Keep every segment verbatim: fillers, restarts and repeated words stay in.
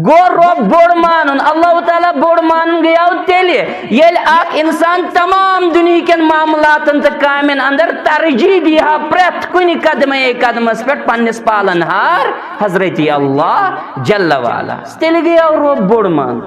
گوٚو رۄب بوٚڑ مانُن، اللہ تعالیٰ بوٚڑ مانُن گٔیو تیٚلہِ، ییٚلہِ اکھ انسان تمام دُنہیٖکٮ۪ن معاملاتن تہٕ کامٮ۪ن اندر ترجیح دی ہا پرٛٮ۪تھ کُنہِ قدمے قدمس پٮ۪ٹھ پننِس پالن ہار حضرت اللہ جل وعلا۔ تیٚلہِ گٔیو رۄب بوٚڑ مانُن۔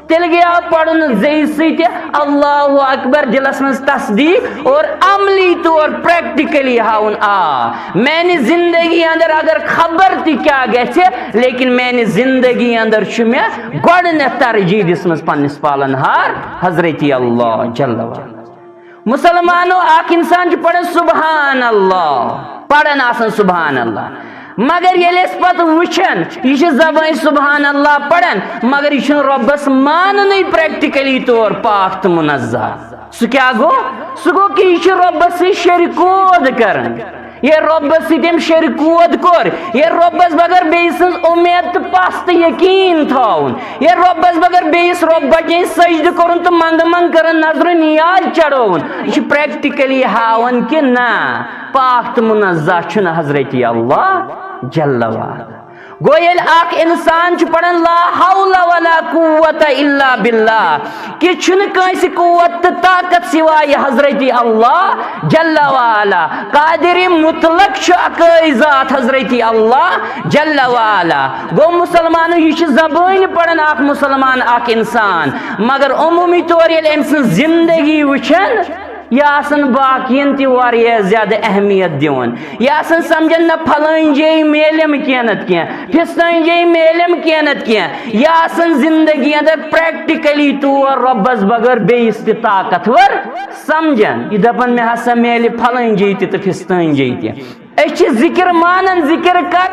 تیٚلہِ گٔیو پرُن زیٚیہِ سۭتۍ اللہ اکبر، دلس منٛز تصدیق اور عملی طور پریکٹیکلی ہاوُن، آ، میانہِ زندگی اندر اگر خبر تہِ کیٛاہ گژھِ، لیکن میانہِ زندگی اندر چھُ مےٚ گۄڈٕنیتھ ترجیح دِژمٕژ پننِس پالن ہار حضرت اللہ جل وعلا۔ مسلمانو، اکھ انسان چھُ پران سبحان اللہ، پران آسان سبحان اللہ، مگر ییٚلہِ أسۍ پتہٕ وٕچھان، یہِ چھِ زبٲنۍ سبحان اللہ پران، مگر یہِ چھُنہٕ رۄبس ماننٕے پریکٹیکلی طور پاک تہٕ منزہ۔ سُہ کیٛاہ گوٚو؟ سُہ گوٚو کہِ یہِ چھُ رۄبس سۭتۍ شرکود کران۔ ییٚلہِ رۄبس سۭتۍ أمۍ شرکود کوٚر، ییٚلہِ رۄبس بغٲر بیٚیہِ سٕنٛز اُمید تہٕ پژھ تہٕ یقیٖن تھاوُن، ییٚلہِ رۄبس بغٲر بیٚیِس رۄب بچن سجدٕ کوٚرُن تہٕ منٛگہٕ منٛگہٕ کٔرٕن نظرٕ نیاز چڑھوُن، یہِ چھُ پریکٹیکلی ہاوان کہِ نہ، پاک تہٕ منزہ چھُنہٕ حضرت اللہ جل وعلا۔ گوٚو ییٚلہِ اکھ انسان چھُ پران لا حول ولا قوت الا باللہ، کہِ چھُنہٕ کٲنٛسہِ قوت تہٕ طاقت سوائے حضرت اللہ جل وعلا، قادر مطلق چھُ اکٲے ذات حضرت اللہ جل وعلا۔ گوٚو مسلمانو، یہِ چھِ زبٲنۍ پران اکھ مسلمان، اکھ انسان، مگر عمومی طور ییٚلہِ أمۍ سٕنٛز زندگی وٕچھان، یہِ آسان باقین تہِ واریاہ زیادٕ اہمیت دِوان، یہِ آسان سمجھان نہ پھلٲنۍ جاے میلیم کینٛہہ نتہٕ کینٛہہ، پھستٲنۍ جاے میلیم کینٛہہ نتہٕ کینٛہہ، یہِ آسان زندگی اندر پریکٹیکلی طور رۄبس بغٲر بیٚیِس تہِ طاقتور سمجھان، یہِ دپان مےٚ ہسا میلہِ پھلٲنۍ جاے تہِ تہٕ پھستٲنۍ جاے تہِ۔ أسۍ چھِ ذکر مانان، ذکر کر